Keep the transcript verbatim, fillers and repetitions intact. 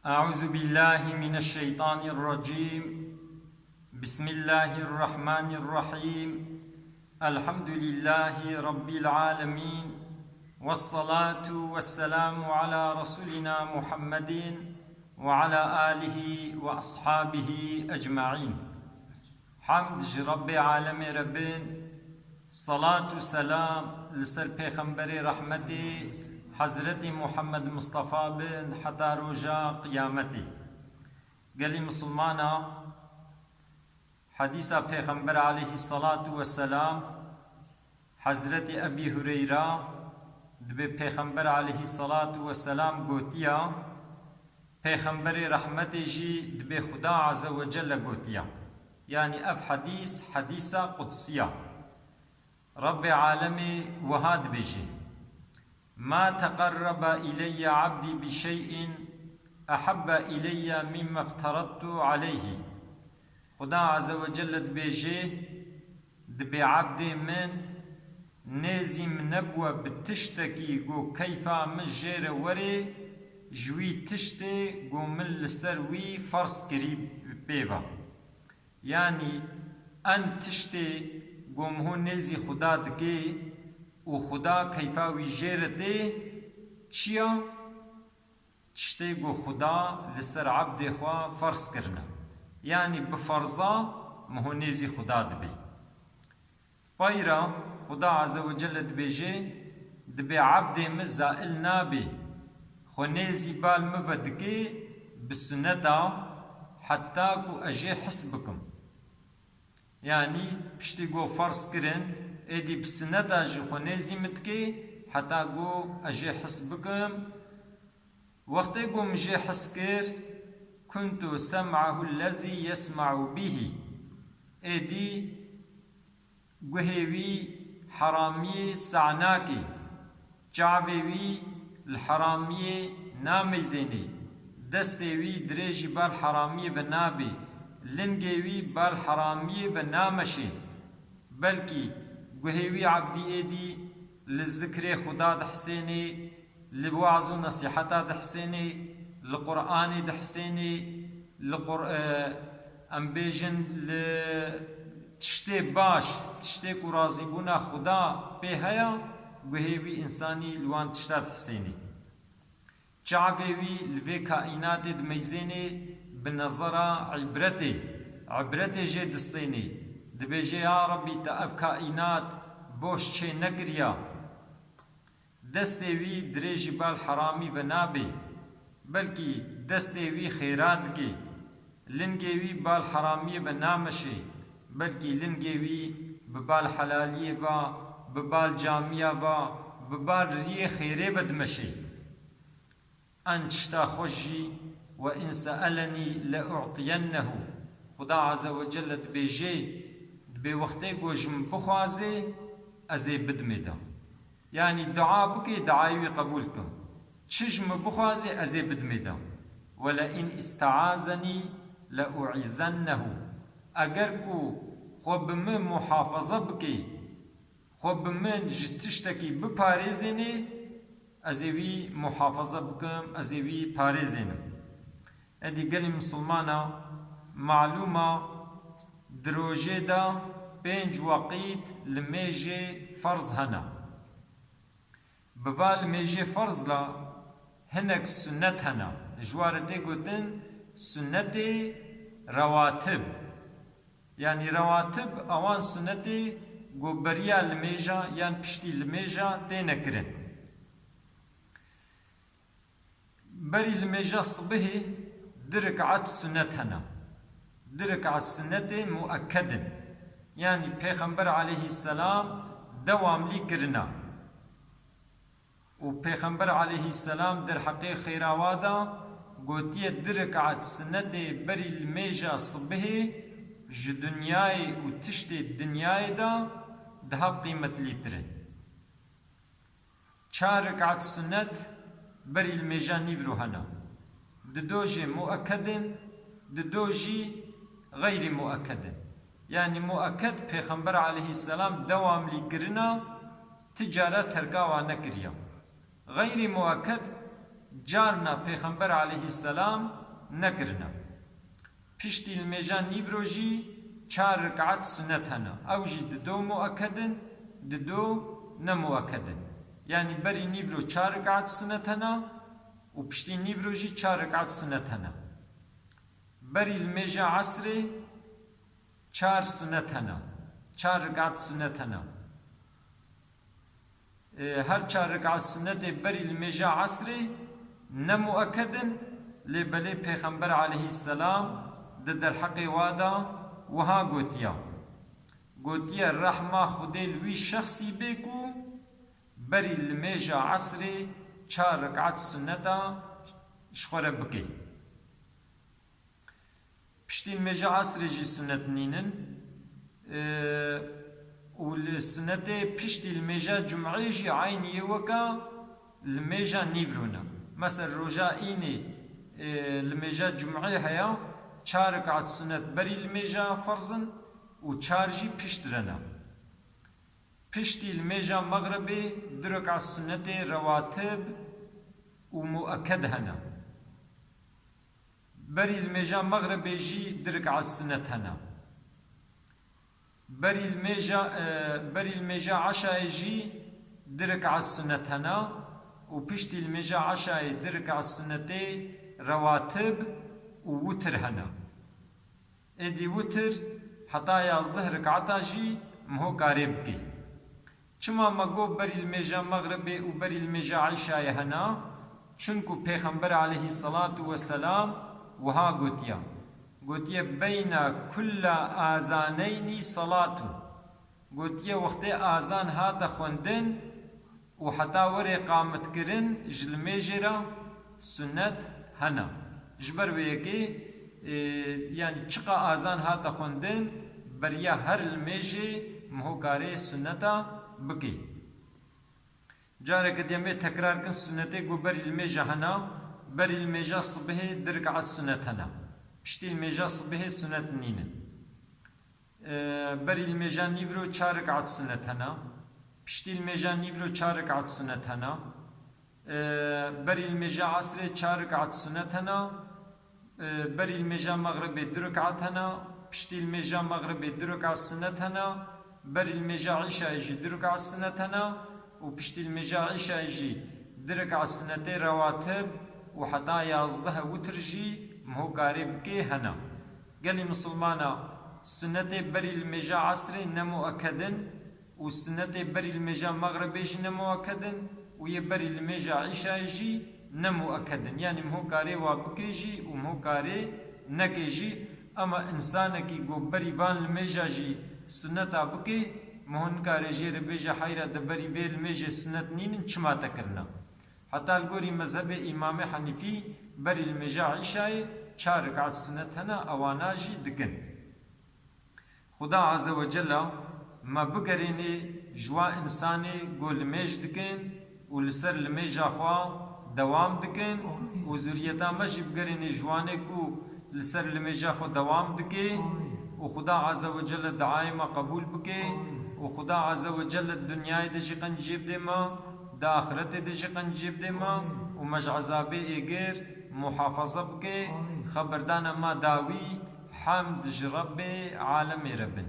أعوذ بالله من الشيطان الرجيم. بسم الله الرحمن الرحيم. الحمد لله رب العالمين. والصلاة والسلام على رسولنا محمد وعلى آله وأصحابه أجمعين. Hamd ji Rabbê alemê re bin, salat û selam li ser Pêxemberê rehmetê Hezretî Muhammed Mistefa bin heta roja qiyametê. Gelî misilmana, hedîsa Pêxember aleyhissalatu vesselam, Hezretî Ebî Hureyra dibê Pêxember aleyhissalatu vesselam gotiya, Pêxemberê rehmetê jî dibê Xuda Azze ve Celle gotiya. Yanî ev hedîs, hedîsa qudsî ya. Rabbê alemê wiha dibêje, "Ma teqerrebe ileyye abdî bi şey'in ehebbe ileyye mimma efterettu aleyhi." Xuda Azze ve Celle dibêje, dibê ebdê min nêzî min nebûwe bi tiştekî ku keyfa min jê re werê, ji wî tiştê ku min li ser wî ferz kirî pê ve. Yanî en tiştê ku miho nêzî Xuda dikê û Xuda keyfa wî jê re tê, çi ya? Tiştê ku Xuda li ser ebdê xwe ferz kirine. Yanî bi ferza miho nêzî Xuda dibê. Payra Xuda Azze ve Celle dibêje, dibê ebdê min zail nabê, xwe nêzî bal min ve dikê bi suneta, heta ku ez jê his bikim. Yanî piştî ku ferz kirin, êdî bi suneta jî xwe nêzî min dikê, heta ku ez jê his bikim. Wextê ku min jê his kir, kuntu sem'ahu lezî yesma'u bihî. Êdî guhê wî heramiyê sa nake, çavê wî li heramiyê nameyzênê, destê wî dirêjî bal heramiyê ve nabê, lingê wî bal heramiyê ve nameşê. Belkî guhê wî ebdî êdî li zikrê Xuda dihsênê, li waz û nesîheta dihsênê, li Qur'anê dihsênê, li Qur-, e, em bêjin li tiştê baş, tiştê ku razîbûna Xuda pê heye, guhê wî însanî li wan tişta dihsênê. Çavê wî li vê kaînatê dimeyzênê bi nezera îbretê, îbretê jê distênê. Dibêje, ya Rebbî, te ev kaînat boş çê nekiriya. Destê wî dirêjî bal heramî ve nabê, belkî destê wî xêra dikê. Lingê wî bal heramiyê ve nameşê, belkî lingê wî bi bal helaliyê ve, bi bal camiya ve, bi bal riyê xêrê ve dimeşê. En tişta xwe jî, "Ve in se'elenî le u'tiyennehu." Xuda Azze ve Celle dibêje, dibê wextê ku ji min bixwazê, ez ê bidimê de. Yanî dua bike, duayê wî qebûl kim. Çi ji min bixwazê, ez ê bidimê de. "Ve le in isteazenî le u'izennehu." Eger ku xwe bi min muhafaza bike, xwe bi min ji tiştekî biparêzênê, ez ê wî muhafaza bikim, ez ê wî parêzênim. Êdî gelî misilmana, malûma di rojê de pênc weqît limêjê ferz hene. Bi va limêjê ferz la hinek sunnet hene. Ji wa re tê gotin sunnetê rewatib. Yanî rewatib ewan sunetê ku beriya limêja yan piştî limêja têne kirin. Berî limêja sibihê du rik'at sunet hene. Du rik'at sunetê muekked in. Yanî Pêxember aleyhisselam dewamlî kirina. Û Pêxember aleyhisselam derheqê xêrawa de gotiye, du rik'at sunetê berî limêja sibihê ji dinyayê û tiştê dinyayê de di hev qîmetlîtir in. Çar rik'at sunet berî limêja nîvro hene. Di do jê muekked in, di do jî xeyrî muekked in. Yanî muekked Pêxember aleyhisselam dewamlî kirina, ti cara terka wan nekiriya. Xeyrî muekked carna Pêxember aleyhisselam nekirine. Piştî limêja nîvro jî çar rik'at sunet hene. Ew jî dido mueked in, dido ne mueked in. Yanî berî nîvro çar rik'at sunet hene û piştî nîvro jî çar rik'at sunet hene. Berî limêja esrê çar sunet hene. Çar rik'at sunet hene. E, her çar rik'at sunetê berî limêja esrê ne mueked in, lê belê Pêxember aleyhisselam di derheqê wa de wiha gotiya. Gotiye, rehma Xwedê li wî şexsî bê ku berî limêja esrê çar rik'at suneta ji xwe re bike. Piştî limêja esrê jî sunet nînin. Ee, û li sunetê piştî limêja cum'ê jî eynî yê weka limêja nîvro ne. Mesela roja înê, e, limêja cum'ê heya, çar rik'at sunet berî limêja ferz in û çar jî pişt re ne. Piştî limêja mexribê du rik'at sunetê rewatib û mueked hene. Berî limêja mexribê jî du rik'at sunet hene. Berî limêja, e, berî limêja eşayê jî du rik'at sunet hene û piştî limêja eşayê du rik'at sunetê rewatib û witir hene. Êdî witir heta yazdeh rik'ata jî miho karê bike. Çima me got berî limêja mexribê û berî limêja eşayê hena? Çunku Pêxember aleyhisselatu vesselam wiha gotiya. Gotiye, beyna kulla azaneynî salatun. Gotiye, wextê azan hate xwendin û heta were qamitkirin ji limêjê re sunet hene. Ji ber wê yekê, e, yanî çiqa azan hate xwendin, beriya her limêjê miho karê suneta bike. Careke dî em ê tekrar kin, sunetê ku berî limêja hena, berî limêja sibihê du rik'at sunet hena. Piştî limêja sibihê sunet nînin. Ee, berî limêja nîvro çar rik'at sunet hena. Piştî limêja nîvro çar rik'at sunet hena. Ee, berî limêja esrê çar rik'at sunet hena. Ee, berî limêja mexribê du rik'at hena. Piştî limêja mexribê du rik'at sunet hena. Berî limêja îşayê jî du rik'at sunet hena. Û piştî limêja îşayê jî du rik'at sunetê rewatib û heta yazdeh witir jî miho karê bikê hena. Gelî misilmana, sunetê berî limêja esrê ne mueked in û sunetê berî limêja mexribê jî ne mueked in û yê berî limêja îşayê jî ne mueked in. Yanî miho karê wa bikê jî û miho karê nekê jî. Ema însanekî ku berî van limêja jî suneta bikê, miho nikare jê re bêje, heyra, de berî vê limêjê sunet nînin, çima te kirina? Heta li gorî mezhebê Îmamê Henîfî berî limêja îşayê çar rik'at sunet hene, ewana jî dikin. Xuda Azze ve Celle me bigerênê ji wa însanê ku limêj dikin û li ser limêja xwe dewam dikin û zuriyeta me jî bigerênê ji wanê ku li ser limêja xwe dewam dike. Û Xuda Azze ve Celle duayê me qebûl bike û Xuda Azze ve Celle di dinyayê de jî qenciyê bidê me, di axiretê de jî qenciyê bidê me û me ji ezabê êgir muhafaza bike. Xeberdana me dawî, hemd ji Rebbê alemê re bin.